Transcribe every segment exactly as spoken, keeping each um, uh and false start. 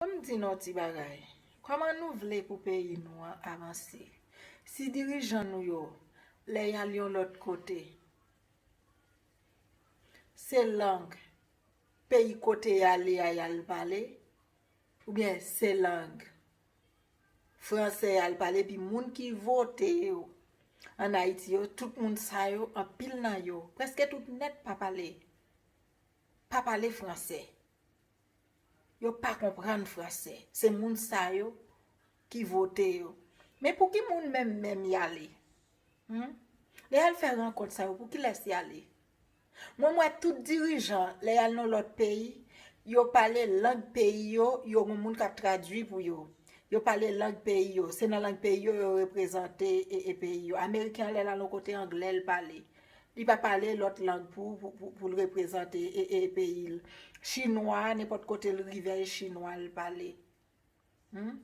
Ban m di nou yon ti bagay. Kòman nou vle pou peyi nou an avanse? Si dirijan nou yo, lè y al yon lòt kote, se lang peyi kote y ale a y al pale, oubyen se lang fransè y al pale, epi moun ki vote yo ann Ayiti yo, tout moun sa yo, anpil nan yo, prèske tout nèt pa pale, pa pale fransè. Yo pa konprann fransè. Se moun sa yo ki vote yo. Men pou ki moun menm menm y ale? Hmm? Lè y al fè rankont sa yo, pou kilès y ale? Mwen, m wè tout dirijan, lè y al nan lòt peyi, yo pale lang peyi yo, yo gen moun k ap tradui pou yo. Yo pale lang peyi yo. Se nan lang peyi yo, yo reprezante e, e peyi yo. Ameriken an, lè l al yon kote, anglè l pale. Li pa pale lòt lang pou, pou, pou, pou l reprezante e, e peyi l. Chinwa, nenpòt kote l rive, e chinwa l pale. Hmm?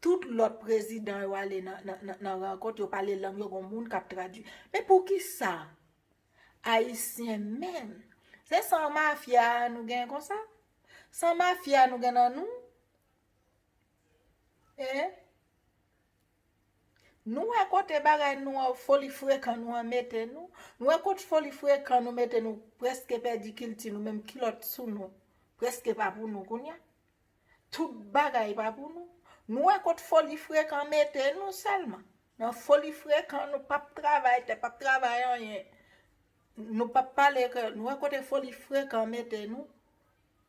Tout lòt prezidan yo ale nan, nan, nan, nan rankont, yo pale lang yo, gen moun k ap tradui. Men poukisa Ayisyen menm? Se san mafya nou gen konsa? San mafya nou gen nan nou? Eh? Nou wè kote bagay nou an, foli frekan nou an mete nou? Nou wè kot foli frekan nou mete nou, prèske pèdi kilti nou, menm kilòt sou nou, prèske pa pou nou kounye a. Tout bagay pa pou nou. Nou wè kot foli frekan mete nou sèlman. Nan foli frekan, nou p ap travay tè, p ap travay anyen. Nou p ap pale ke, nou wè kote foli frekan mete nou.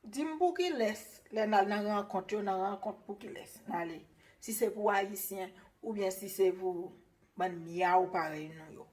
Di m pou kilès, lè n al nan rankont yo, nan rankont pou kilès n ale? Si se pou Ayisyen, oubyen si se pou bann myaw parèy nou yo.